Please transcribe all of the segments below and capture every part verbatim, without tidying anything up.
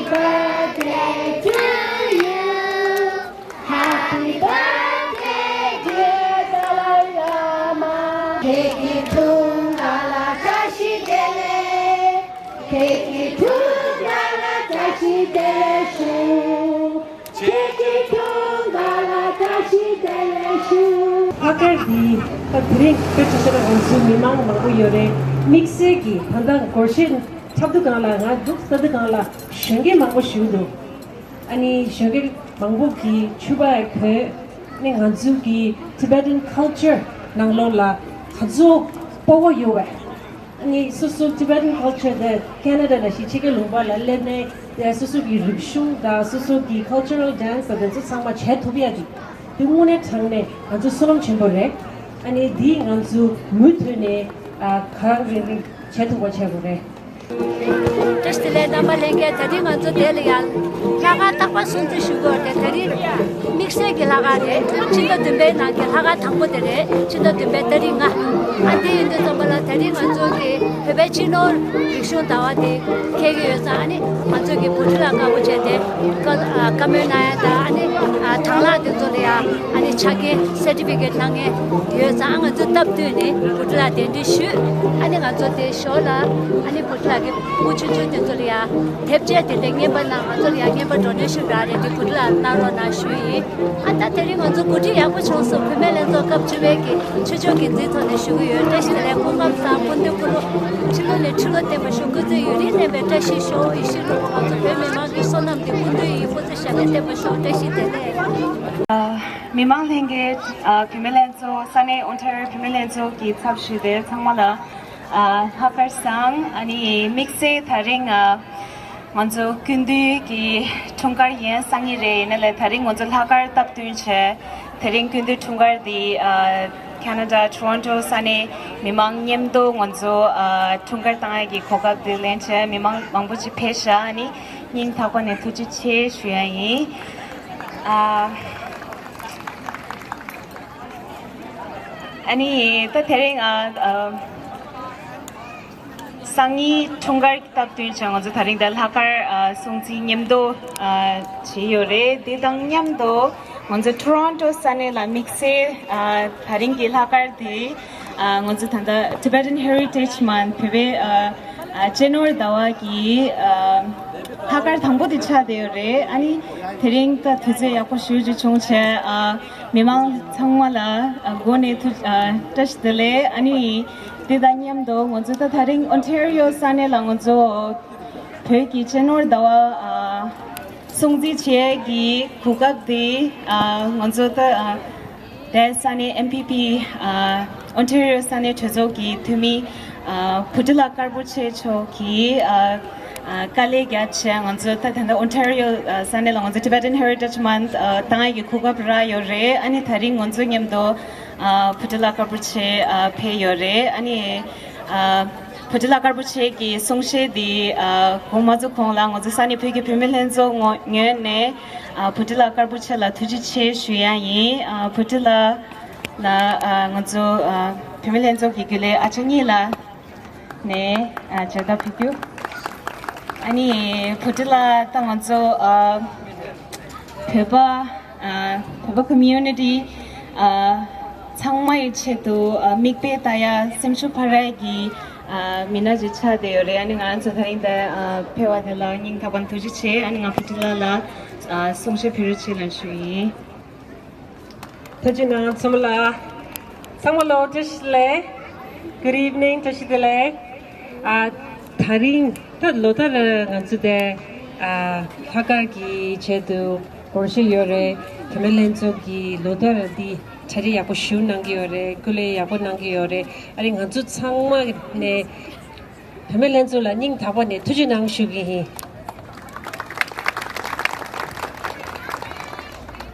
Birthday to you. Happy birthday, dear Dalai Lama. ཁྱེད་ཀྱི་འཁྲུངས་སྐར་ལ་བཀྲ་ཤིས་བདེ་ལེགས། ཁྱེད་ཀྱི་འཁྲུངས་སྐར་ལ་བཀྲ་ཤིས་བདེ་ལེགས་ཞུ། ཁྱེད་ཀྱི་འཁྲུངས་སྐར་ལ་བཀྲ་ཤིས་བདེ་ལེགས་ཞུ། ལྷག་དཀར་འདི་ད་དེ་རིང་དཔེ་ཆ་ཤོད་ན་ང་ཚོའི་མི་མང་མང་པོ་ཡོད་རེད། དམིགས་བསལ་གྱིས་ད་ལྟ་སྒོར་གཞས་འཁྲབ་དུས་སྒང་ལ་ང་འདུག་ལྟ་དུས་སྒང་ལ་གཞོན་སྐྱེས་མང་པོ་ཞིག་འདུག་ཨ་ནི་གཞོན་སྐྱེས་མང་པོ་གིས་ཕྱུ་པ་གོན་ནས་ང་ཚོའི་གི་Tibetan culture ནང་ལོགས་ལ་ག་ཚོད་སྤོབས་པ་ཡོད་པས། ཨ་ནི་སོ་སོ་Tibetan culture དེ་Canada ནང་བཞིན་ཕྱི་རྒྱལ་ལུང་པ་ལ་སླེབས་ནས་དེ་སོ་སོ་གི་རིག་གཞུང་དང་སོ་སོ་གི་cultural dance དང་དེ་ཚོ་ཚང་མ་བྱེད་ཐུབ་ཡ་གི་དེ་དངོས་གནས་དྲང་གནས་ང་ཚོ་བསོད་ནམས་ཆེན་པོ་རེད། ཨ་ནི་འདི་ང་ཚོ་མུ་མཐུད་ནས་ཨ་ག་རང་རིང་རིང་བྱེད་ཐུབ་པ་བྱེད་དགོས་རེད། བཀྲ་ཤིས་བདེ་ལེགས་རྣམ་པ་ལྷན་རྒྱས། ད་རིང་ང་ཚོ་དེ་ལ་ཡང་ལྷག་དཀར་རྟག་པར་སྲུང་བརྩི་ཞུ་དགོས་ཏེ། ད་རིང་དམིགས་བསལ་གྱི་ལྷག་དཀར་རེད། ཕྱི་ཟླ་བདུན་པའི་ནང་གི་ལྷག་དཀར་དང་པོ་དེ་རེད། ཕྱི་ཟླ་བདུན་པའི་ཏ་རིག་ལྔ། ཨ་དེ་ཡིན་དུས་ཙམ་པ་ལ་ད་རིང་ང་ཚོ་གི་བོད་པའི་སྤྱི་ནོར་རིག་གཞུང་ཟླ་བ་དེ་འཁེལ་གྱི་ཡོད་ཙང་། ཨ་ནི་ང་ཚོ་གི་བུ་ཕྲུག་ལ་དཀར་པོ་བྱས་ཏེ་བཀའ་ཨ་བཀའ་མོལ་གནང་ཡ་དང་། ཨ་ནི་ཨ་དང་བླངས་དེ་ཚོ་ལ་ཡང་ཨ་ནི་ཆ་རྐྱེན་certificate་གནང་མཁན་ཡོད་ཙང་། ང་ཚོ་སྟབས་བསྟུན་ནས་བུ་ཕྲུག་ལ་གདན་འདྲེན་ཞུས། ཨ་ནི་ང་ཚོ་དེ་ཞོར་ལ་ཨ་ནི་བུ་ཕྲུག་ལ་གི་ཕྲུ་གུ་ཆུང་ཆུང་དེ་ཚོ་ལ་ཡང་དེབ་ཆས་དེ་འདྲའི་རྔན་པ་གནང་། ང་ཚོ་ལ་ཡང་རྔན་པ་donation་རག་རེད། དེ་བུ་ཕྲུག་ལ་གནང་རོགས་གནང་ཞུས་ཡིན། ཨ་ད་དེ་རིང་ང་ཚོ་གོ་སྒྲིག་ཡག་པོ་བྱུང་སོང་། བུད་མེད་ལྷན་ཚོགས་སྐབས་བཅུ་པའི་གི་ཆོས་ཕྱོགས་འགན་འཛིན་ཐོག་ནས་ཞུ་གི་ཡོད། བཀྲ་ཤིས་བདེ་ལེགས། སྐུ་ཁམས་བཟང་། སྐུ་མདུན་སྐུ་ལུས་ཕྱི་ལོ་ནས་ཕྱི་ལོ་བརྟན་པར་ཤོག་སྐུ་ཚེ་ཡུན་རིང་བརྟན་པའི་བཀྲ་ཤིས་ཤོག་ཡེ་ཤེས་ལྷུན་པོ་ང་ཚོ་བོད་མི་མང་གི་བསོད་ནམས་འདི་སྐུ་མདུན་ཡིན། སྐུ་ཚེ་ཞབས་པད་བརྟན་པར་ཤོག་བཀྲ་ཤིས་བདེ་ལེགས། མི་མང་ལྷན་རྒྱས། ཨ་བུད་མེད་ལྷན་ཚོགས། ས་གནས་ཨོན་ཊ་རི་ཡོ་བུད་མེད་ལྷན་ཚོགས་ཀྱི་ཚབ་ཞུས་ཏེ་ཚང་མ་ལ་ཨ་ལྷག་དཀར་བཟང་། ཨ་ནི་དམིགས་བསལ་ད་རིང་ཨ་ང་ཚོ་སྐུ་མདུན་གྱི་འཁྲུངས་སྐར་ཡིན་སང་ཉིན་རེད། ཡིན་ནའི་ད་རིང་ང་ཚོ་ལྷག་དཀར་སྟབས་བསྟུན་བྱས། དེ་རིང་སྐུ་མདུན་འཁྲུངས་སྐར་འདི་ཨ་ཁ་ན་ཌ་ཊོ་རོན་ཊོ་ས་གནས་མི་མང་མཉམ་དུ་ང་ཚོ་ཨ་འཁྲུངས་སྐར་བཏང་ཡ་གི་གོ་སྐབས་འདི་ལེན་བྱས། མི་མང་མང་པོ་ཅིག་ཕེབས་ཤག་ཨ་ནི་སྙིང་ཐག་པ་ནས་ཐུགས་རྗེ་ཆེ་ཞུ་ཡ་ཡིན། ཨ། ཨ་ནི་ད་དེ་རིང་ཨ་ཨ་སང་ཉིན་འཁྲུངས་སྐར་སྟབས་བསྟུན་བྱས་ང་ཚོ་དེ་རིང་ད་ལྷག་དཀར་ཨ་སྲུང་བརྩི་མཉམ་དུ་ཨ་བྱས་ཡོད་རེད། དེ་དང་མཉམ་དུ་ང་ཚོ་ཊོ་རོན་ཊོ་ས་གནས་ལ་དམིགས་བསལ་ཨ་དེ་རིང་གི་ལྷག་དཀར་དེ་ཨ་ང་ཚོ་ད་ལྟ་Tibetan Heritage Month བོད་པའི་ཨ་ཨ་གཅེས་ནོར་ཟླ་བ་གི་ཨ་ལྷག་དཀར་དང་པོ་དེ་ཆགས་བསྡད་ཡོད་རེད། ཨ་ནི་དེ་རིང་ད་དུས་ཚོད་ཡག་པོ་ཞེ་ཅིག་བྱུང་བྱས། ཨ་མི་མང་ཚང་མ་ལ་ཨ་འགོ་ནས་ཐུགས་ཨ་བཀྲ་ཤིས་བདེ་ལེགས། ཨ་ནི་དེ་དང་མཉམ་དུ་ང་ཚོ་ད་དེ་རིང་ཨོན་ཊ་རི་ཡོ་ས་གནས་ལ་ང་ཚོ་བོད་ཀྱི་གཅེས་ནོར་ཟླ་བ་ཨ་སྲུང་བརྩི་བྱེད་ཡས་ཀྱི་གོ་སྐབས་དེ་ཨ་ང་ཚོ་ད་ཨ་དེ་ས་གནས་ཨེམ་པི་པི་ཨ་ཨོན་ཊ་རི་ཡོ་ས་གནས་གྲོས་ཚོགས་ཀྱི་འཐུས་མི་ཨ་བུ་ཁྲིད་ལྷ་དཀར་པོ་ཆེ་མཆོག་གིས་ཨ་ཨ་དཀའ་ལས་རྒྱབ་བྱས་ང་ཚོ་ད་ད་ལྟ་ཨོན་ཊ་རི་ཡོ་ཨ་ས་གནས་ལ་ང་ཚོ་Tibetan Heritage Month ཨ་བཏང་ཡས་ཀྱི་གོ་སྐབས་རག་ཡོད་རེད། ཨ་ནི་དེ་རིང་ང་ཚོ་མཉམ་དུ་ཨ་བུ་ཁྲིད་ལྷ་དཀར་པོ་ཆེ་ཨ་ཕེབས་ཡོད་རེད། ཨ་ནི་ཨ་བུ་ཁྲིད་ལྷ་དཀར་པོ་ཆེ་གི་གསུང་བཤད་འདི་ཨ་གོང་མ་ཚོ་གོང་ལ་ང་ཚོ་ས་གནས་བོད་ཀྱི་བུད་མེད་ལྷན་ཚོགས་ངོ་ངོས་ནས་ཨ་བུ་ཁྲིད་ལྷ་དཀར་པོ་ཆེ་ལ་ཐུགས་རྗེ་ཆེ་ཞུ་ཡ་ཡིན། ཨ་བུ་ཁྲིད་ལྷ་ལ་ཨ་ང་ཚོ་ཨ་བུད་མེད་ལྷན་ཚོགས་ཀྱི་རྒྱུན་ལས་ཨ་ཅག་གཉིས་ལ་ནས་ཨ་མཇལ་དར་ཕུལ་རྒྱུ། ཨ་ནི་བུ་ཁྲིད་ལྷ་ད་ང་ཚོ་ཨ་བོད་པ་ཨ་བོད་པ་ཁོ་མིའུ་ནི་ཊི་ཨ་ཚང་མ་ཡི་ཆེད་དུ་ཨ་མིག་དཔེ་ལྟ་ཡ་སེམས་ཤུགས་འཕར་ཡ་གི་ཨ་མི་སྣ་ཅིག་ཆགས་བསྡད་ཡོད་རེད། ཨ་ནི་ང་ཚོ་ད་རིང་ད་ཨ་ཕེབས་པ་དེ་ལ་སྙིང་ཐག་པ་ནས་ཐུགས་རྗེ་ཆེ། ཨ་ནི་ང་བུ་ཁྲིད་ལྷ་ལ་ཨ་གསུང་བཤད་ཕུལ་རོགས་བྱེད་ལབ་ཞུ་ཡིན། ཐུགས་རྗེ་གནང་ཚང་མ་ལ། ཚང་མ་ལ་བཀྲ་ཤིས་བདེ་ལེགས། Good evening. བཀྲ་ཤིས་བདེ་ལེགས། ཨ་ད་རིང་ད་ལོ་ལྟར་ང་ཚོ་དེ་ཨ་ལྷག་དཀར་གྱི་ཆེད་དུ་སྒོར་གཞས་ཡོད་རེད། བུད་མེད་ལྷན་ཚོགས་ཀྱི་ལོ་ལྟར་འདི་གྲ་སྒྲིག་ཡག་པོ་ཞིག་གནང་གི་ཡོད་རེད། སྐུ་ལས་ཡག་པོ་གནང་གི་ཡོད་རེད། ཨ་རི་ང་ཚོ་ཚང་མ་ནས་བུད་མེད་ལྷན་ཚོགས་ལ་སྙིང་ཐག་པ་ནས་ཐུགས་རྗེ་གནང་ཞུ་གི་ཡིན།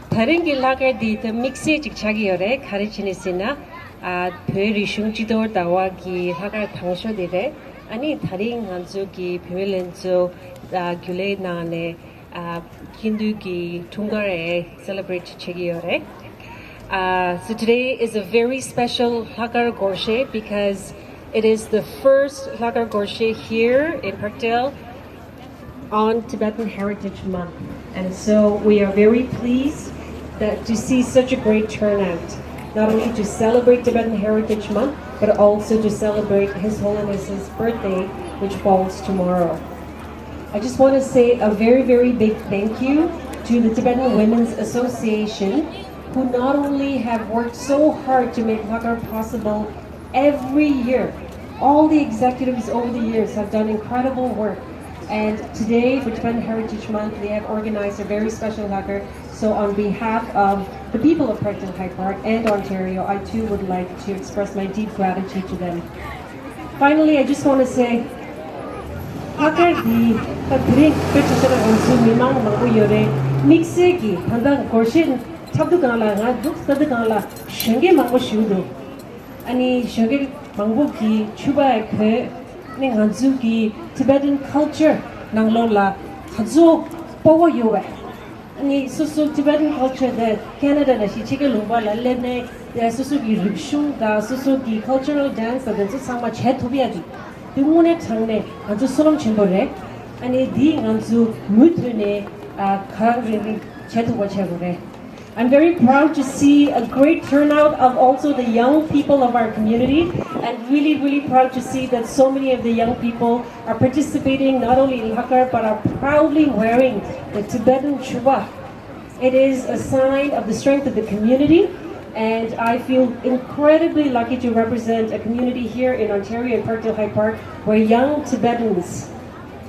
ད་རིང་གི་ལྷག་དཀར་འདི་ད་དམིགས་བསལ་ཅིག་ཆགས་ཀྱི་ཡོད་རེད། ག་རེ་བྱས་ནས་ཟེར་ན། ཨ་བོད་རིག་གཞུང་སྤྱི་ཐོག་ཟླ་བ་གི་ལྷག་དཀར་དང་ཤོས་དེ་རེད། ཨ་ནི་ད་རིང་ང་ཚོ་གི་བུད་མེད་ལྷན་ཚོགས་ཨ་རྒྱུན་ལས་ནང་ནས་ཨ་སྐུ་མདུན་གྱི་འཁྲུངས་སྐར་རེ་celebrate་བྱེད་ཀྱི་ཡོད་རེད། Uh, so today is a very special Lhakar Gorshe because it is the first Lhakar Gorshe here in Parkdale. on Tibetan Heritage Month. And so we are very pleased that to see such a great turnout, not only to celebrate Tibetan Heritage Month, but also to celebrate His Holiness's birthday, which falls tomorrow. I just want to say a very, very big thank you to the Tibetan Women's Association, who not only have worked so hard to make Lhakar possible every year. All the executives over the years have done incredible work. And today, for Tibetan Heritage Month, they have organized a very special Lhakar. So on behalf of the people of Praktiyal High Park and Ontario, I too would like to express my deep gratitude to them. Finally, I just want to say, Lhakar འདི་ད་དེ་རིང་དཔེ་ཆ་ཆ་ན་ང་ཚོའི་མི་མང་མང་པོ་ཡོད་རེད། དམིགས་བསལ་གྱིས་ད་ལྟ་སྒོར་གཞས་འཁྲབ་དུས་སྒང་ལ་ང་འདུག་ལྟ་དུས་སྒང་ལ་གཞོན་སྐྱེས་མང་པོ་ཞིག་འདུག་ཨ་ནི་གཞོན་སྐྱེས་མང་པོ་གིས་ཕྱུ་པ་ཡི་གོས་ནི་ང་ཚོའི་གི་Tibetan culture ནང་ལོགས་ལ་ག་ཚོད་སྤོབས་པ་ཡོད་པས། ཨ་ནི་སོ་སོ་Tibetan culture དེ་Canada ལ་ཞིག་ཕྱི་རྒྱལ་ལུང་པ་ལ་སླེབས་ནས་དེ་སོ་སོ་གི་རིག་གཞུང་དང་སོ་སོ་གི་cultural dance དང་དེ་ཚོ་ཚང་མ་བྱེད་ཐུབ་ཡ་དེ་དེ་དངོས་གནས་དྲང་གནས་ང་ཚོ་བསོད་ནམས་ཆེན་པོ་རེད། ཨ་ནི་དེ་ང་ཚོ་མུ་མཐུད་ནས་ཨ་གང་རིང་རིང་བྱེད་ཐུབ་པ་བྱེད་དགོས་རེད། I'm very proud to see a great turnout of also the young people of our community, and really, really proud to see that so many of the young people are participating not only in Lhakar but are proudly wearing the Tibetan chuba. It is a sign of the strength of the community, and I feel incredibly lucky to represent a community here in Ontario, in Parkdale High Park, where young Tibetans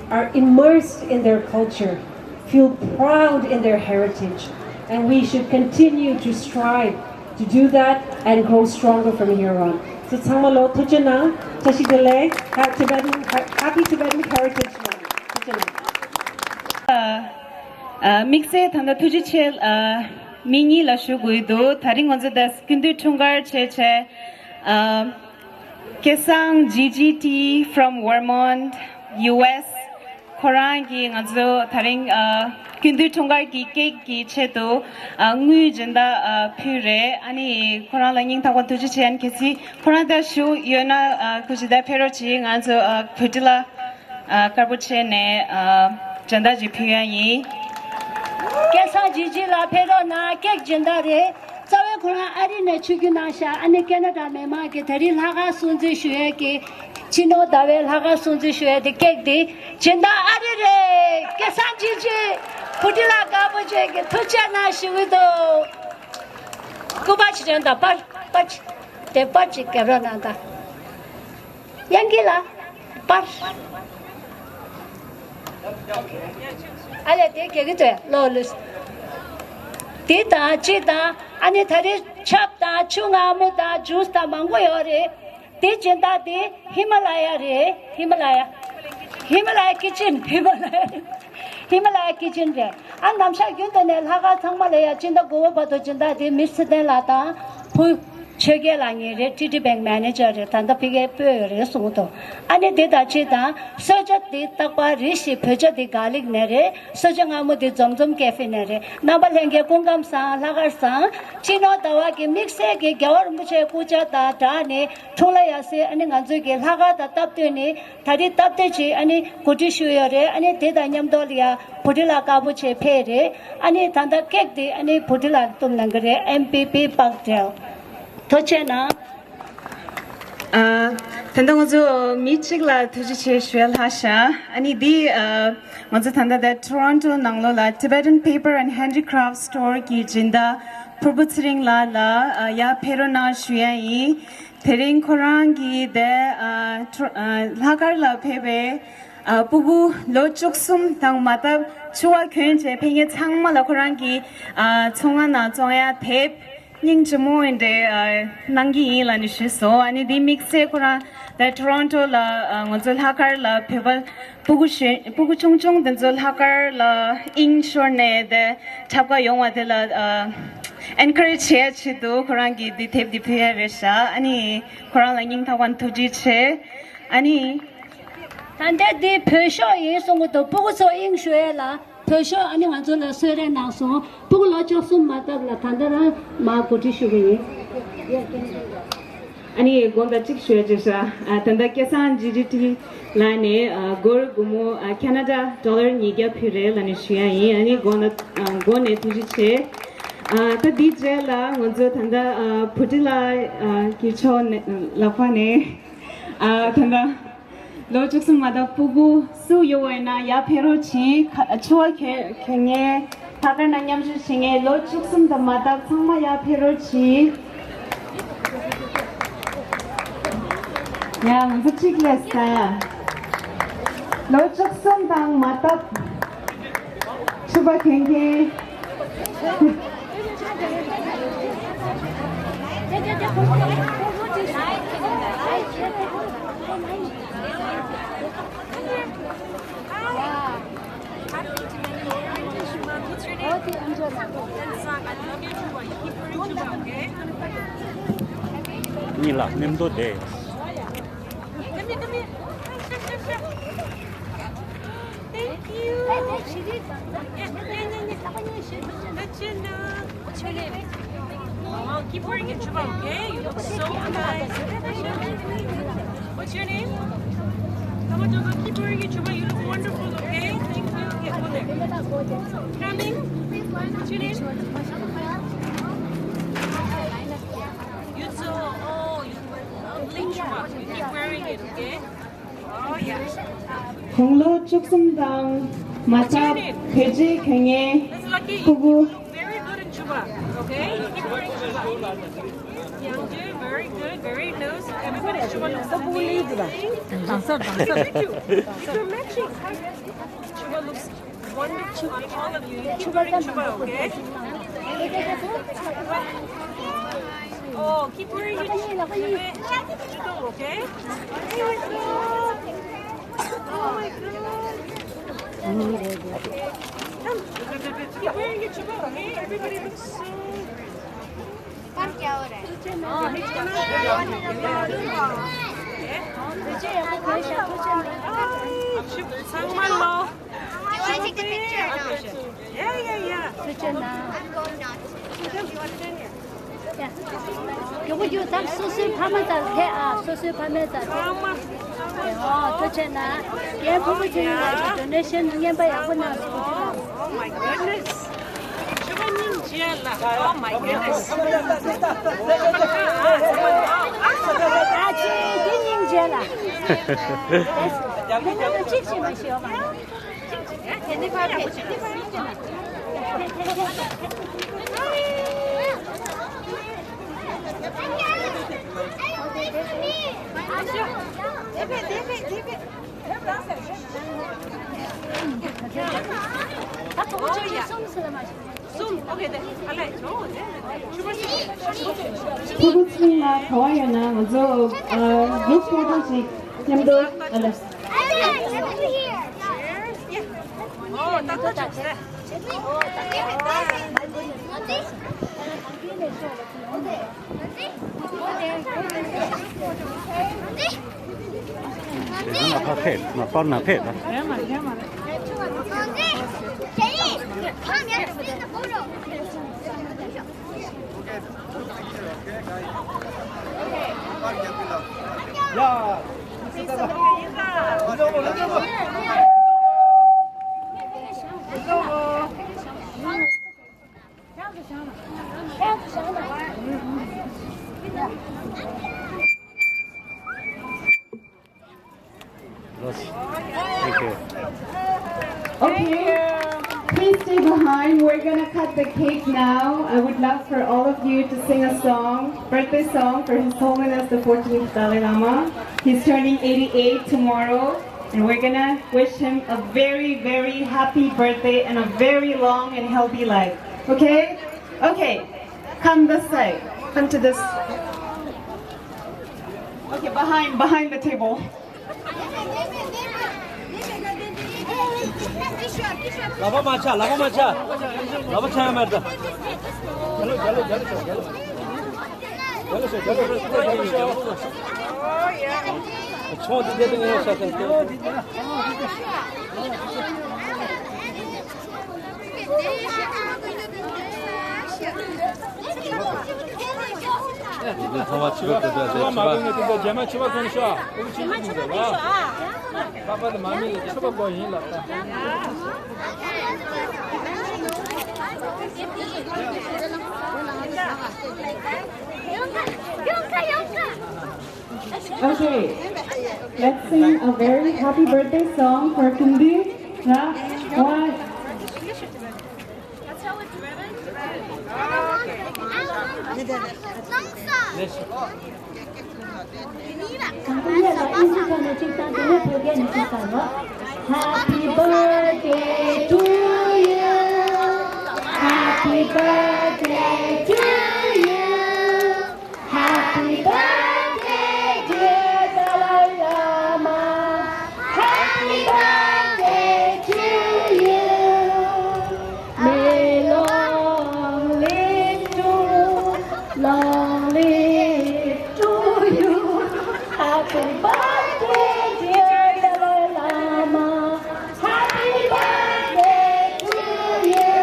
are immersed in their culture, feel proud in their heritage, and we should continue to strive to do that and grow stronger from here on. So ཚང་མ་ལ་ཐུགས་རྗེ་གནང་། བཀྲ་ཤིས་བདེ་ལེགས། Happy Tibetan, Happy Tibetan Heritage Month. ཐུགས་རྗེ་གནང་། ཨ། དམིགས་བསལ་ད་ལྟ་ཐུགས་རྗེ་ཆེ། ཨ། མི་གཉིས་ལ་ཞུ་དགོས་འདུག་ད་རིང་ང་ཚོ་ད་སྐུ་མདུན་འཁྲུངས་སྐར་བྱས་བྱས། ཨ། སྐལ་བཟང་ཇི་ཇི་ཏི་from Vermont, U S། ཁོ་རང་གིས་ང་ཚོ་ད་རིང་ཨ་སྐུ་མདུན་འཁྲུངས་སྐར་གྱི་ཀེག་གི་ཆེད་དུ་ཨ་དངུལ་སྦྱིན་བདག་ཨ་ཕུལ་རེད། ཨ་ནི་ཁོ་རང་ལ་སྙིང་ཐག་པ་ཐུགས་རྗེ་ཆེ། ཨ་ནི་གལ་སྲིད་ཁོ་རང་ད་བཞུགས་ཡོད་ན་ཨ་ཁོ་ཇི་ལྟར་ཕེབས་རོགས་གྱིས། ང་ཚོ་ཨ་བྷུ་ཊི་ལ་ཨ་དཀར་པོ་བྱས་ནས་ཨ་སྦྱིན་བདག་ཅིག་ཕུལ་ཡ་ཡིན། སྐལ་བཟང་ཇི་ཇི་ལགས་ཕེབས་རོགས་གནང་། ཀེག་སྦྱིན་བདག་རེད། རྩ་བའི་ཁོ་རང་ཨ་རི་ནས་ཆིབས་བསྒྱུར་གནང་ཤག་ཨ་ནི་ཁེ་ན་ཌ་མི་མང་གིས་ད་རིང་ལྷག་དཀར་སྲུང་བརྩི་ཞུ་ཡས་ཀྱི་སྤྱི་ནོར་ཟླ་བའི་ལྷག་དཀར་སྲུང་བརྩི་ཞུ་ཡས་དེ་ཀེག་དེ་སྦྱིན་བདག་ཨ་རི་རེད། སྐལ་བཟང་ཇི་ཇི་བྷུ་ཊི་ལ་དཀར་པོ་བྱས་ཀྱི་ཐུགས་རྗེ་གནང་ཞུ་གི་འདུག་སྐུ་པར་ཅིག་སྟོན་དང་། པར་པར་ཅིག་དེ་པར་ཅིག་རྒྱབ་རོགས་གནང་དང་། དབྱངས་སྐྱིད་ལགས། པར། ཨ་ལས་དེ་ག་གི་དོན་ལོ་ལུས། དེ་དང་ཅི་དང་ཨ་ནི་ད་རེས་ཆབ་དང་ཆུ་མངར་མོ་དང་ཇུས་དང་མང་པོ་ཡོད་རེད། དེ་སྦྱིན་བདག་དེ་ཧི་མ་ལ་ཡ་རེད། ཧི་མ་ལ་ཡ། ཧི་མ་ལ་ཡ་ཀི་ཅན། ཧི་མ་ལ་ཡ། ཧི་མ་ལ་ཡ་ཀི་ཅན་རེད། ཨ་ནམ་ཞག་རྒྱུན་དུ་ནས་ལྷག་དཀར་ཚང་མ་ལ་ཡ་སྤྱི་ཟླ་དགུ་པ་བར་དུ་སྦྱིན་བདག་དེ་མི་ཚེ་བརྟན་ལགས་དང་བུ། ཆོས་རྒྱལ་ལགས་གཉིས་རེད། ཊི་ཌི་བྷེང་མེ་ནེ་ཇར་རེད། ད་ལྟ་ཕ་གིར་སྤོས་ཡོད་རེད་གསུངས་འདུག་ཨ་ནི་དེ་དང་ཅི་དང་གསོལ་ཇ་དེ་རྟག་པར་རེ་ཞིག་བོད་ཇ་དེ་གར་ལིག་ནས་རེད། གསོལ་ཇ་མངར་མོ་དེ་འཛོམས་འཛོམས་ཀེ་ཧྥེ་ནས་རེད། རྣམ་པ་ལྷན་རྒྱས་སྐུ་ཁམས་བཟང་། ལྷག་དཀར་བཟང་། སྤྱི་ནོར་ཟླ་བ་གིས་དམིགས་བསལ་གྱིས་རྒྱལ་བ་རིན་པོ་ཆེའི་སྐུ་ཕྱྭ་དང་སྦྲགས་ནས་འཁྲུངས་ལྷ་ཡར་སེ་ཨ་ནི་ང་ཚོའི་གི་ལྷག་དཀར་དང་སྟབས་བསྟུན་ནས་ད་རེས་སྟབས་བདེ་ཅིག་ཨ་ནི་གོ་སྒྲིག་ཞུས་ཡོད་རེད། ཨ་ནི་དེ་དང་མཉམ་དུ་ལ་ཡ་བྷུ་ཊི་ལ་དཀར་པོ་བྱས་ཕེབས་རེད། ཨ་ནི་ད་ལྟ་ཀེག་དེ་ཨ་ནི་བྷུ་ཊི་ལ་བཏུམ་གནང་གི་རེད། ཨེམ་པི་པི་པག་ཏེལ། ཐུགས་རྗེ་གནང་། ཨ། ད་ལྟ་ང་ཚོ་མི་གཅིག་ལ་ཐུགས་རྗེ་ཆེ་ཞུ་ཡ་ལྷག་ཤག་ཨ་ནི་འདི་ཨ་ང་ཚོ་ད་ལྟ་དེ་Toronto ནང་ལོགས་ལ་Tibetan Paper and Handicraft Store གི་སྦྱིན་བདག་ཕུར་བུ་ཚེ་རིང་ལགས་ལ་ཨ་ཡར་ཕེབས་རོགས་གནང་ཞུ་ཡ་ཡིན། དེ་རིང་ཁོ་རང་གི་དེ་ཨ་ཁྲོ་ཨ་ལྷག་དཀར་ལ་ཕེབས་པའི་ཨ་སྤུ་གུ་ལོ་བཅུ་གསུམ་དང་མ་བཏབ་ཕྱུ་པ་གྱོན་བྱས་ཕེབས་མཁན་ཚང་མ་ལ་ཁོ་རང་གི་ཨ་ཚོང་ཁང་ནང་བཙོང་ཡ་དེབ་སྙིང་རྗེ་མོ་འདྲ་ཨ་གནང་གི་ཡིན་ལབ་ནས་ཞུས་སོང་། ཨ་ནི་འདི་དམིགས་བསལ་ཁོ་རང་ད་Toronto ལ་ཨ་ང་ཚོ་ལྷག་དཀར་ལ་བོད་པ་སྤུ་གུ་གཞོན་སྤུ་གུ་ཆུང་ཆུང་དེ་ཚོ་ལྷག་དཀར་ལ་དབྱིངས་ཤོར་ནས་དེ་འཁྲབ་ག་ཡོང་བ་དེ་ལ་ཨ་encourage བྱེད་ཆེད་དུ་ཁོ་རང་གིས་འདི་དེབ་འདི་ཕུལ་ཡ་རེད་ཤག་ཨ་ནི་ཁོ་རང་ལ་སྙིང་ཐག་པ་ནས་ཐུགས་རྗེ་ཆེ། ཨ་ནི། ད་ལྟ་འདི་བོད་ཤོག་ཡིན་གསུང་གི་འདུག་སྤུ་གུ་ཚོ་དབྱིངས་ཞུ་ཡས་ལ་བོད་ཤོག་ཨ་ནི་ང་ཚོ་ལ་གསོལ་རས་གནང་སོང་། སྤུ་གུ་ལོ་བཅུ་གསུམ་མ་བཏབ་ལ་ད་ལྟ་རང་མར་གོ་སྒྲིག་ཞུ་གི་ཡིན། ཨ་ནི་དགོངས་དག་གཅིག་ཞུ་ཡ་བྱས་ཤག་ཨ་ད་ལྟ་སྐལ་བཟང་ཇི་ཌི་ཊི་ལ་ནས་ཨ་སྒོར་སྒོར་མོ་ཨ་ཁ་ན་ཌ་ཌོ་ལར་ཉིས་བརྒྱ་ཕུལ་རེད་ལབ་ནས་ཞུ་ཡ་ཡིན། ཨ་ནི་དགོངས་དག་ཨ་དགོངས་ནས་ཐུགས་རྗེ་ཆེ། ཨ་ད་འདིའི་རྗེས་ལ་ང་ཚོ་ད་ལྟ་ཨ་བུ་ཁྲིད་ལགས་ཨ་གི་ཕྱོགས་ནས་ལག་པ་ནས་ཨ་ད་ལྟ་ལོ་བཅུ་གསུམ་མ་དག་ཕྲུ་གུ་སུ་ཡོད་པ་ཡིན་ན་ཡར་ཕེབས་རོགས་གྱིས། ཁ་ཕྱུ་པ་གྱོན་གྱོན་མཁན་ལྷག་དཀར་ནང་མཉམ་ཞུགས་བྱེད་མཁན་ལོ་བཅུ་གསུམ་དང་མ་དག་ཚང་མ་ཡར་ཕེབས་རོགས་གྱིས། ཡ་ང་ཚོ་གཅིག་ལས་ས་ཡ། ལོ་བཅུ་གསུམ་དང་མ་དག་ཕྱུ་པ་གྱོན་མཁན། What's your name? གཉིས་ལ་མཉམ་དུ་བསྡད། Come here, come here. Thank you. What's your name? Oh, keep wearing it, Chuba, okay? You look so nice. What's your name? Come on, Chuba, keep wearing it, Chuba. You look wonderful, okay? Thank you. Yeah, go there. Coming. What's your name? You too. Oh, you look lovely, Chuba. You keep wearing it, okay? དགུང་ལོ་བཅུ་གསུམ་དང་མ་ཐག་བོད་ཇའི་གྱོན་ངའི་ཕྲུ་གུ། Very good in Chuba. Okay? You keep wearing Chuba. Young dude, very good, very loose. Everybody Chuba looks amazing. Dancer, dancer. Thank you. It's a matching. Chuba looks wonderful on all of you. You keep wearing Chuba, okay? Oh, keep wearing it. Okay? Oh my God. Come. Keep wearing your Chuba, okay? Everybody looks so. ཚང་མ་ལོ། You wanna take the picture or not? Yeah, yeah, yeah. I'm going not to. You wanna stand here? རྒྱུ་རྒྱུ་ད་སོ་སོའི་ཕ་མ་དང་ཕེབས་ཨ། སོ་སོའི་ཕ་མ་དང་ཕེབས། ཨོ་ཐུགས་རྗེ་ཆེ་གནང་། རྒན་ཕུར་བུ་ཚེ་རིང་ལགས་ཀྱིས་ཌོ་ནེ་ཤན་རྔན་པ་ཡག་པོ་གནང་སོང་། Oh my goodness. ཆུ་བ་སྙིང་རྗེ་ལ། Oh my goodness. ཨ་ཅེ་དེ་སྙིང་རྗེ་ལ། ཡང་ན་གཅིག་ཞིག་མ་ཤེས་ཡོད་མ་རེད། ཕྲུ་གུ་ཚང་ལ་ག་བ་ཡོད་ན་ང་ཚོ་ཨ་གུ་རུབ་ཕོ་ཊོ་ཞིག་མཉམ་དུ་ཨ་ལ། ཕར་ཕེབས་ན་པར་ན་ཕེབས་ན། Thank you. Okay. Please stay behind. We're gonna cut the cake now. I would love for all of you to sing a song, birthday song for His Holiness the fourteenth Dalai Lama. He's turning eighty-eight tomorrow, and we're gonna wish him a very, very happy birthday and a very long and healthy life. Okay? Okay. Come this side. Come to this. Okay, behind, behind the table. ལག་པ་མ་ཆག་ལག་པ་མ་ཆག་ལག་པ་ཆག་ཡ་མེད་ད། རྒྱལ་ལོ་རྒྱལ་ལོ་རྒྱལ་ལོ་ཤོག་རྒྱལ་ལོ་ཤོག་རྒྱལ་ལོ་ཤོག་ཆོག་འདི་དེ་དེ་ངས་ཤ་ཚན་ཏེ། ཚང་མ་ཕྱི་པ་གོན་ཤོག་ཕྱི་པ་མ་གོན་ནས་དེ་ཚོ་རྗེས་མ་ཕྱི་པ་གོན་ཤོག་ཨ། རྗེས་མ་ཕྱི་པ་གོན་ཤོག་ཨ། ལྷག་པར་དུ་མ་མི་ལ་ཕྱི་པ་གོན་ཡིན་ལབ་ད། Okay, let's sing a very happy birthday song for Tumbi. Ra, one. Happy birthday to you. Happy birthday to you. Happy birthday, dear Dalai Lama. Happy birthday to you. May long live to, long live to you. Happy birthday, dear Dalai Lama. Happy birthday to you.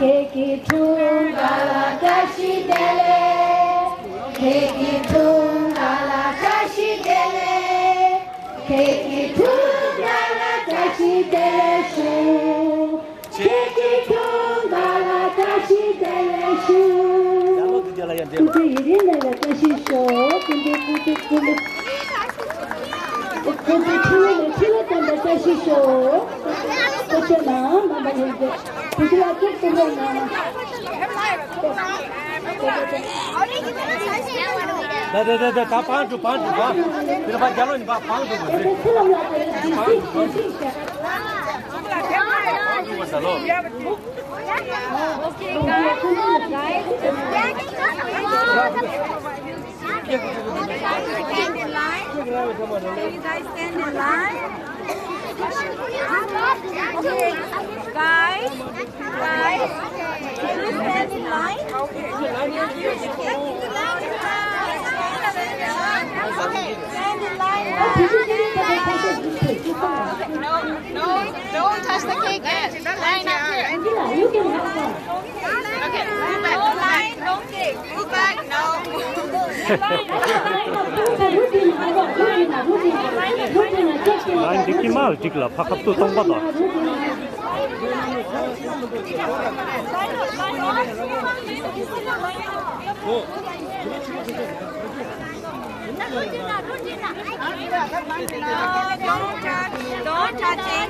ཁྱེད་ཀྱི་འཁྲུངས་སྐར་ལ་བཀྲ་ཤིས་བདེ་ལེགས། ཁྱེད་ཀྱི་འཁྲུངས་སྐར་ལ་བཀྲ་ཤིས་བདེ་ལེགས། ཁྱེད་ཀྱི་འཁྲུངས་སྐར་ལ་བཀྲ་ཤིས་བདེ་ལེགས་ཞུ། ཁྱེད་ཀྱི་འཁྲུངས་སྐར་ལ་བཀྲ་ཤིས་བདེ་ལེགས་ཞུ། སྐུ་ཚེ་ཡུན་རིང་ལ་བཀྲ་ཤིས་ཤོག་སྐུ་མདུན་སྐུ་མདུན་སྐུ་མདུན། ཁོང་ཚོའི་ཁྲི་ལོ་ནས་ཁྲི་ལོ་ཙམ་པ་བཀྲ་ཤིས་ཤོག་སྐུ་ཚེ་ནང་མ་མ་ཡིན་པའི་བུ་ཆུ་ལ་སྐྱིད་སྐྱིད་རེད་ན། ད་ད་ད་ད་ད་བང་སྒྲུབ་བང་སྒྲུབ་བང་། དེ་ལ་ཕ་རྒྱ་ལོ་ཡིན་པ་བང་སྒྲུབ་དགོས་རེད། ཚེ་ལམ་ལ་དེ་ལ་བདེ་སྐྱིད་བདེ་སྐྱིད་ཟེར། བང་སྒྲུབ་དགོས་ཟེར་ལོ། Okay, guys. Guys. Stand in line. Can you guys stand in line? Okay, guys, guys, can you stand in line? Okay, stand in line. No, no, don't touch the cake yet. Line up here. You can have some. Okay, move back, move back, no. ལན་འགྲིག་གི་མ་འགྲིག་ལ་ཕ་ཁབ་ཏུ་གཏོང་པ་དང་། Don't touch, don't touch it.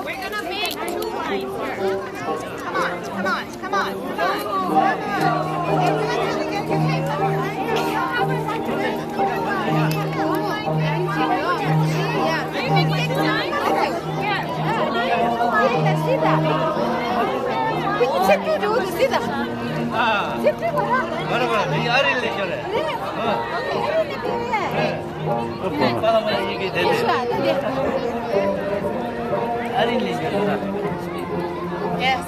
We're gonna make two lines here. Come on, come on. Come on, come on. Yes.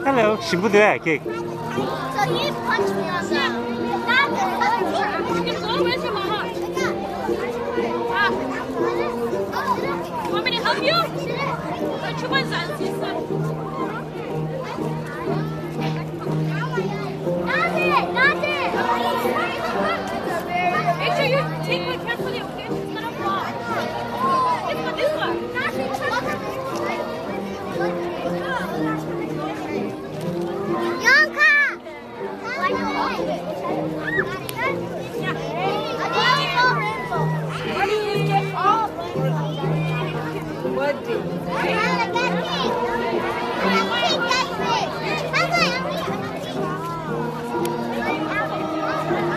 Hello, ཞིམ་པོ་འདུག་ཨ། ཁེག So he punched me on the. You can go with your mama. Ah. Want me to help you? Put your ones on, sister. Not it, not it. Make sure you take one carefully, okay?